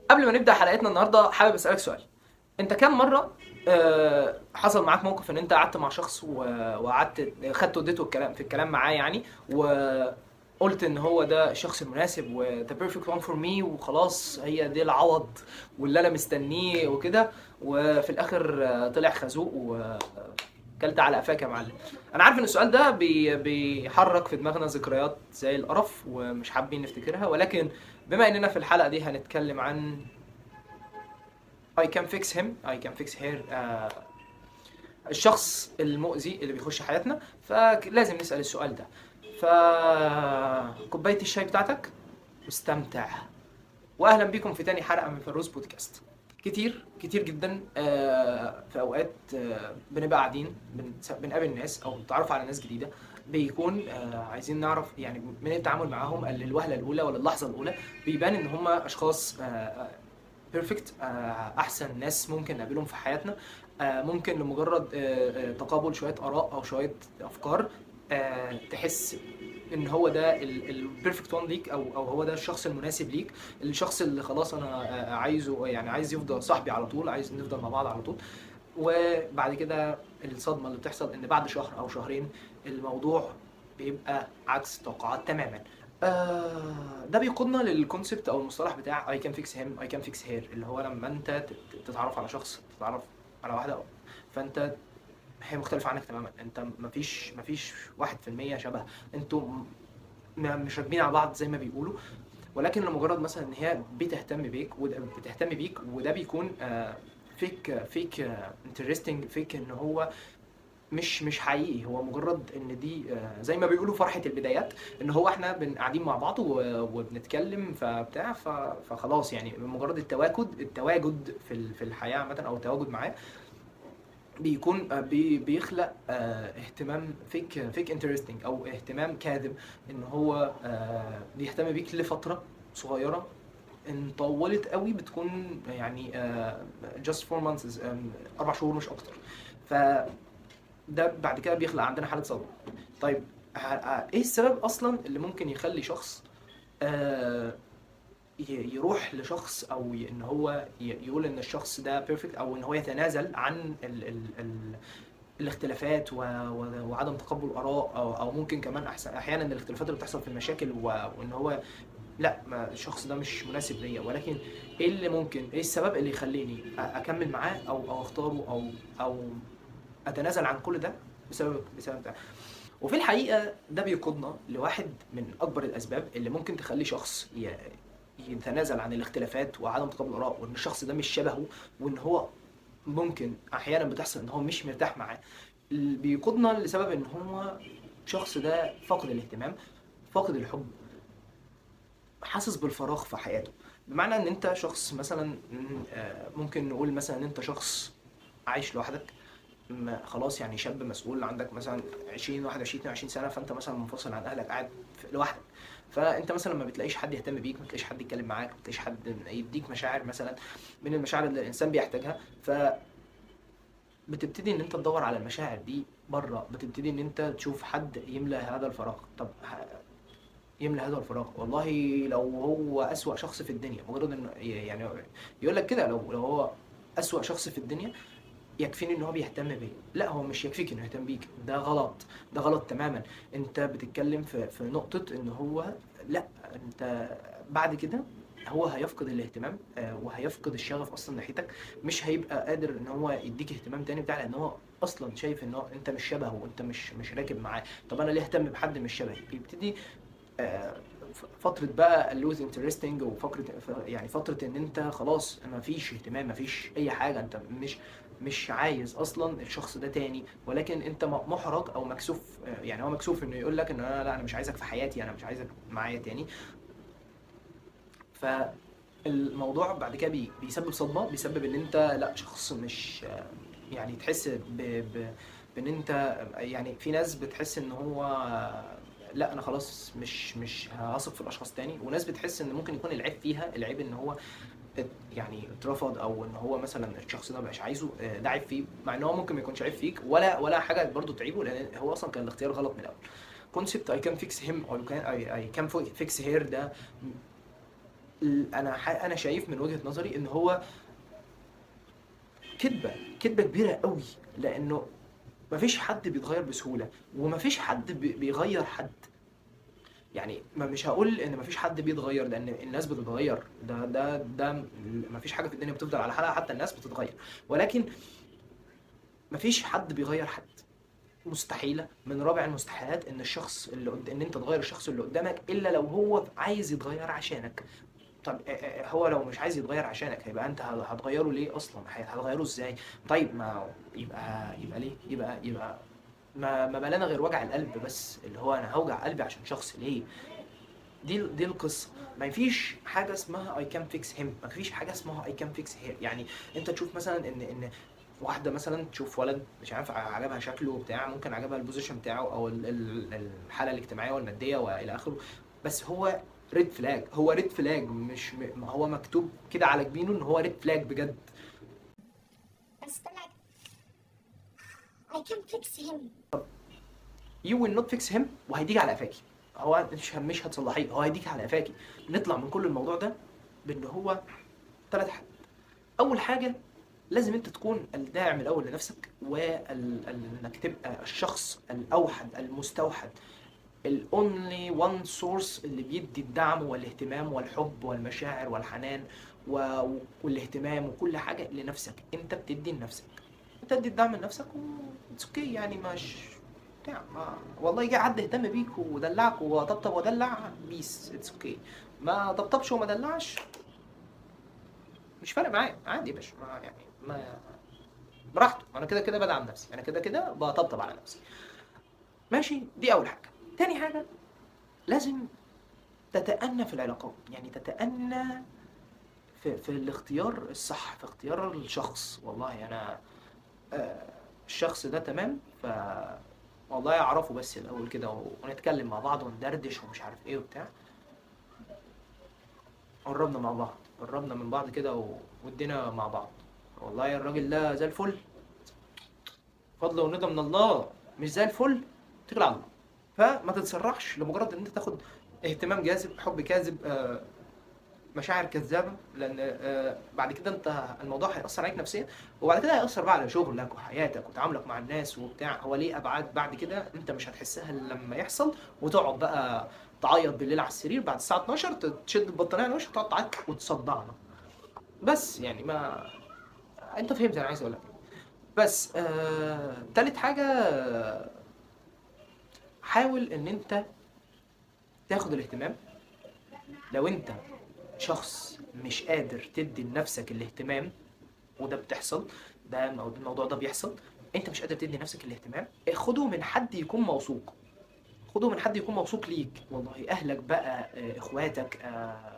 قبل ما نبدا حلقتنا النهارده حابب اسالك سؤال. انت كم مرة حصل معاك موقف ان انت قعدت مع شخص وقعدت خدت وديته الكلام في الكلام معاه يعني، وقلت ان هو ده الشخص المناسب و the perfect one for me، وخلاص هي دي العوض واللي انا مستنيه وكده، وفي الاخر طلع خازوق وكلت على قفاك يا معلم؟ انا عارف ان السؤال ده بيحرك في دماغنا ذكريات زي القرف ومش حابين نفتكرها، ولكن بما اننا في الحلقة دي هنتكلم عن I can fix him، I can fix her، الشخص المؤذي اللي بيخش حياتنا، فلازم نسأل السؤال ده. ف كوباية الشاي بتاعتك واستمتع، واهلا بيكم في تاني حلقة من فيروز بودكاست. كتير كتير جدا في اوقات بنبقى قاعدين بنقابل ناس او بنتعرف على ناس جديدة، بيكون عايزين نعرف يعني من التعامل معاهم للوهلة الاولى ولا اللحظة الاولى بيبان ان هم اشخاص perfect، احسن ناس ممكن نقابلهم في حياتنا. ممكن لمجرد تقابل شوية اراء او شوية افكار تحس ان هو ده ال perfect one ليك، او هو ده الشخص المناسب ليك، الشخص اللي خلاص انا عايزه، يعني عايز يفضل صاحبي على طول، عايز نفضل مع بعض على طول. وبعد كده الصدمة اللي بتحصل ان بعد شهر او شهرين الموضوع بيبقى عكس التوقعات تماما. ده بيقودنا لل concept او المصطلح بتاع I can fix him، I can fix her، اللي هو لما انت تتعرف على شخص، تتعرف على واحدة، فانت هي مختلفة عنك تماما، انت مفيش 1% شبه، انتوا مش راكبين على بعض زي ما بيقولوا، ولكن لمجرد مثلا ان هي بتهتم بيك وده بتهتم بيك، وده بيكون fake interesting، fake ان هو مش حقيقي، هو مجرد ان دي زي ما بيقولوا فرحة البدايات، ان هو احنا قاعدين مع بعض وبنتكلم فبتاع فخلاص، يعني مجرد التواجد في الحياة عامة او التواجد معاه بيكون بيخلق اهتمام fake interesting او اهتمام كاذب، ان هو بيهتم بيك لفترة صغيرة، ان طولت قوي بتكون just 4 months، 4 شهور مش اكتر. ف ده بعد كده بيخلق عندنا حالة صدمة. طيب ايه السبب اصلا اللي ممكن يخلي شخص يروح لشخص او ان هو يقول ان الشخص ده perfect، او ان هو يتنازل عن الاختلافات وعدم تقبل اراء، او ممكن كمان احيانا الاختلافات اللي بتحصل في المشاكل وان هو لا، ما الشخص ده مش مناسب ليا، ولكن ايه اللي ممكن، ايه السبب اللي يخليني اكمل معاه او اختاره او اتنازل عن كل ده بسبب ده؟ وفي الحقيقة ده بيقودنا لواحد من اكبر الاسباب اللي ممكن تخلي شخص يتنازل عن الاختلافات وعدم تقبل الاراء، وان الشخص ده مش شبهه، وان هو ممكن احيانا بتحصل ان هو مش مرتاح معاه. بيقودنا لسبب ان هو الشخص ده فاقد الاهتمام، فاقد الحب، حاسس بالفراغ في حياته. بمعنى ان انت شخص مثلا، ممكن نقول مثلا ان انت شخص عايش لوحدك، خلاص يعني شاب مسؤول، عندك مثلا 20، 21، 22 سنة، فانت مثلا منفصل عن اهلك، قاعد لوحدك، فانت مثلا ما بتلاقيش حد يهتم بيك، ما بتلاقيش حد يتكلم معاك، ما بتلاقيش حد يديك مشاعر مثلا من المشاعر اللي الانسان بيحتاجها، ف بتبتدي ان انت تدور على المشاعر دي بره، بتبتدي ان انت تشوف حد يملى هذا الفراغ. طب يملى هذا الفراغ، والله لو هو أسوأ شخص في الدنيا، مجرد انه يعني يقول لك كده، لو هو أسوأ شخص في الدنيا يكفيني ان هو بيهتم بيا. لا، هو مش يكفيك انه يهتم بيك، ده غلط، ده غلط تماما. انت بتتكلم في نقطة ان هو لا، انت بعد كده هو هيفقد الاهتمام، وهيفقد الشغف اصلا ناحيتك، مش هيبقى قادر ان هو يديك اهتمام تاني بتاع، لان هو اصلا شايف ان هو انت مش شبهه وانت مش راكب معاه. طب انا ليه اهتم بحد مش شبهي؟ بيبتدي فترة بقى ال lose interesting، وفكرة يعني فترة ان انت خلاص ما فيش اهتمام، ما فيش اي حاجة، انت مش عايز اصلا الشخص ده تاني، ولكن انت محرج او مكسوف، يعني هو مكسوف انه يقول لك ان انا لا، انا مش عايزك في حياتي، انا مش عايزك معايا تاني. فالموضوع بعد كده بيسبب صدمة، بيسبب ان انت لا شخص مش، يعني تحس بان انت، يعني في ناس بتحس ان هو لا انا خلاص مش هثق في الاشخاص تاني، وناس بتحس ان ممكن يكون العيب فيها، العيب ان هو اترفض، او ان هو مثلا الشخص ده مبقاش عايزه، ده عيب فيه، مع ان هو ممكن ما يكونش عيب فيك ولا حاجة برضو تعيبه، لان هو اصلا كان الاختيار غلط من الاول. concept I can fix him او I can fix her ده انا شايف من وجهة نظري ان هو كذبه كبيرة قوي، لانه مفيش حد بيتغير بسهولة، ومفيش حد بيغير حد. يعني ما مش هقول ان مفيش حد بيتغير، لان الناس بتتغير، ده مفيش حاجة في الدنيا بتفضل على حالها، حتى الناس بتتغير، ولكن مفيش حد بيغير حد. مستحيلة، من رابع المستحيلات ان الشخص اللي ان انت تغير الشخص اللي قدامك الا لو هو عايز يتغير عشانك. طب هو لو مش عايز يتغير عشانك هيبقى انت هتغيره ليه اصلا؟ هتغيره ازاي؟ طيب ما يبقى ليه؟ يبقى ما بلانا غير وجع القلب بس، اللي هو انا هوجع قلبي عشان شخص ليه؟ دي القصة. ما فيش حاجة اسمها I can fix him، ما فيش حاجة اسمها I can fix her. يعني انت تشوف مثلا ان واحدة مثلا تشوف ولد مش عارف عجبها شكله وبتاع، ممكن عجبها ال position بتاعه او الحالة الاجتماعية والمادية والى اخره، بس هو red flag، هو red flag، مش ما هو مكتوب كده على جبينه ان هو red flag بجد. بس طلعت I can fix him. You will not fix him، وهيديك على قفاكي. هو مش هتصلحيه، هو هيديك على قفاكي. نطلع من كل الموضوع ده بان هو 3 حاجات. اول حاجة لازم انت تكون الداعم الاول لنفسك، وانك تبقى الشخص الاوحد المستوحد، ال only one source اللي بيدي الدعم والاهتمام والحب والمشاعر والحنان والاهتمام وكل حاجة لنفسك. انت بتدي لنفسك، انت تدي الدعم لنفسك و it's okay، يعني مش بتاع، ما والله جه حد اهتم بيك ودلعك وطبطب ودلع بيس it's okay، ما طبطبش وما دلعش مش فارق معايا، عادي يا باشا، ما يعني ما براحته، انا كده كده بدعم نفسي، انا كده كده بطبطب على نفسي، ماشي. دي اول حاجة. تاني حاجة لازم تتأنى في العلاقات، يعني تتأنى في الاختيار الصح، في اختيار الشخص. والله انا الشخص ده تمام، ف والله اعرفه بس الاول كده ونتكلم مع بعض وندردش ومش عارف ايه وبتاع، قربنا مع بعض، قربنا من بعض كده وادينا مع بعض، والله الراجل ده زي الفل، فضل ونضا من الله، مش زي الفل اتكل على الله. فما تتسرعش لمجرد ان انت تاخد اهتمام جاذب، حب كاذب، مشاعر كذابه، لان بعد كده انت الموضوع هيأثر عليك نفسيا، وبعد كده هيأثر بقى على شغلك وحياتك وتعاملك مع الناس وبتاع. هو ليه ابعاد بعد كده انت مش هتحسها لما يحصل، وتقعد بقى تعيط بالليل على السرير بعد الساعة 12، تشد البطانيه على وشك وتقعد تعيط وتصدعنا. بس يعني ما انت فهمت انا عايز اقول لك. بس تالت حاجة، حاول ان انت تاخد الاهتمام. لو انت شخص مش قادر تدي لنفسك الاهتمام، وده بتحصل، ده الموضوع ده بيحصل، انت مش قادر تدي لنفسك الاهتمام، خده من حد يكون موثوق، خده من حد يكون موثوق ليك. والله اهلك بقى، اخواتك،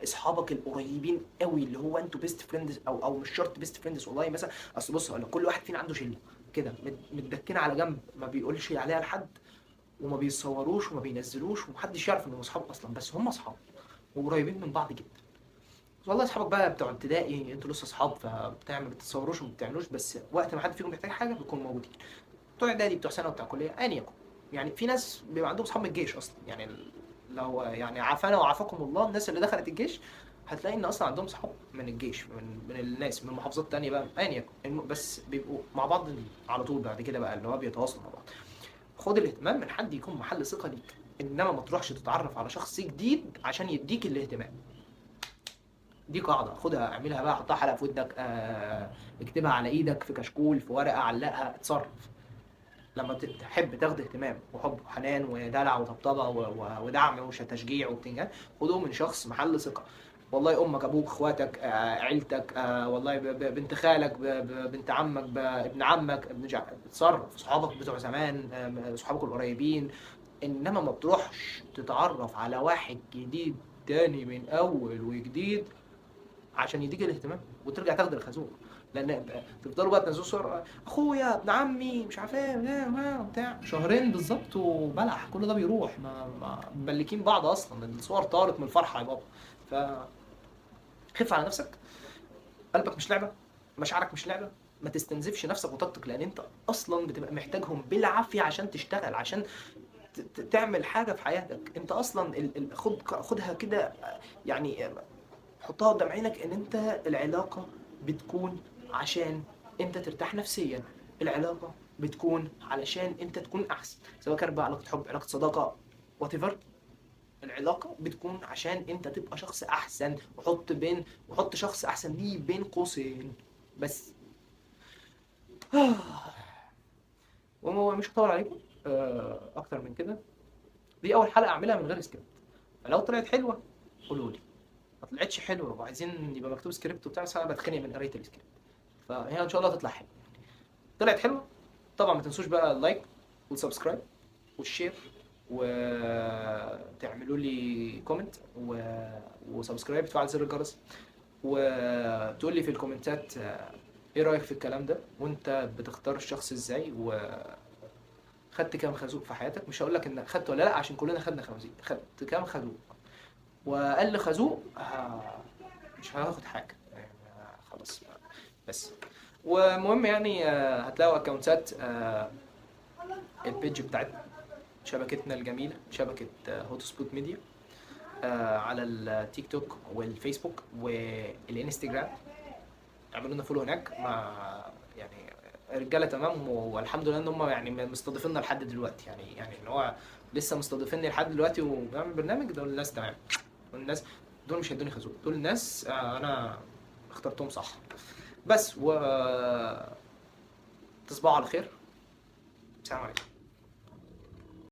اصحابك القريبين قوي اللي هو انتوا best friends، او مش شرط best friends. والله مثلا اصل بص، هقول لك، كل واحد فينا عنده شله كده متدكنه على جنب، ما بيقولش عليها لحد، وما بيصوروش وما بينزلوش، ومحدش يعرف انهم اصحاب اصلا، بس هم اصحاب وقريبين من بعض جدا. والله اصحابك بقى بتوع ابتدائي انتوا لسه اصحاب، فبتاع ما بتتصوروش وما بتعملوش، بس وقت ما حد فيكم بيحتاج حاجة بيكونوا موجودين. بتوع اعدادي، بتوع ثانوي، بتوع كليه، ايا يكن. يعني في ناس بيبقى عندهم اصحاب من الجيش اصلا، يعني لو يعني عافانا وعافاكم الله، الناس اللي دخلت الجيش هتلاقي ان اصلا عندهم صحاب من الجيش، من الناس من محافظات تانية بقى، ايا يكن، بس بيبقوا مع بعض على طول بعد كده بقى، اللي هو بيتواصلوا مع بعض. خد الاهتمام من حد يكون محل ثقة ليك، انما ما تروحش تتعرف على شخص جديد عشان يديك الاهتمام. دي قاعدة خدها، اعملها بقى، حطها حلقة في ودنك، اكتبها على ايدك في كشكول، في ورقة، علقها، اتصرف. لما تحب تاخد اهتمام وحب وحنان ودلع وطبطبة ودعم وتشجيع وبتنجان، خدوه من شخص محل ثقة. والله امك، ابوك، اخواتك، عيلتك، والله بنت خالك، بنت عمك، ابن عمك، ابن اتصرف، صحابك بتوع زمان، صحابك القريبين. انما ما تروحش تتعرف على واحد جديد تاني من اول وجديد عشان يديك الاهتمام وترجع تاخد الخازوق، لان تفضلوا بقى تنزلوا صور اخويا، ابن عمي، مش عارف ايه، ما بتاع شهرين بالظبط وبلح، كل ده بيروح، ما مبلكين بعض اصلا، الصور طارت من الفرحة يا بابا. ف خف على نفسك، قلبك مش لعبه، مشاعرك مش لعبه، ما تستنزفش نفسك وطاقتك، لان انت اصلا بتبقى محتاجهم بالعافية عشان تشتغل، عشان تعمل حاجة في حياتك. انت اصلا خدها كده، يعني حطها قدام عينك ان انت العلاقة بتكون عشان انت ترتاح نفسيا، العلاقة بتكون علشان انت تكون احسن، سواء كانت بقى علاقة حب، علاقة صداقه، whatever. العلاقة بتكون عشان انت تبقى شخص احسن، وحط شخص احسن دي بين قوسين بس. ومش هطول عليكم اكتر من كده. دي اول حلقة اعملها من غير سكريبت، فلو طلعت حلوة قولوا لي، ما طلعتش حلوة وعايزين يبقى مكتوب سكريبت وبتاع، بس انا بتخنق من قرايه السكريبت، فهي ان شاء الله تطلع حلوة. طلعت حلوة طبعا ما تنسوش بقى ال like وال subscribe وال share، وتعملوا لي comment و subscribe، تفعل زر الجرس، وتقول لي في الكومنتات ايه رايك في الكلام ده، وانت بتختار الشخص ازاي، وخدت كام خازوق في حياتك. مش هقول لك ان خدت ولا لا، عشان كلنا خدنا خوازيق. خدت كام خازوق، واقل خازوق مش هاخد حاجة يعني، خلاص بس. ومهم يعني هتلاقوا اكونتات ال page بتاعت شبكتنا الجميلة، شبكة هوت سبوت ميديا، على التيك توك والفيسبوك والانستجرام. اعملوا لنا follow هناك مع يعني رجاله تمام، والحمد لله ان هم يعني مستضيفيننا لحد دلوقتي، يعني ان هو لسه مستضيفيني لحد دلوقتي وبنعمل برنامج. دول الناس تمام، والناس دول مش هيدوني خازوق، دول الناس انا اخترتهم صح بس. و تصبحوا على خير، السلام عليكم.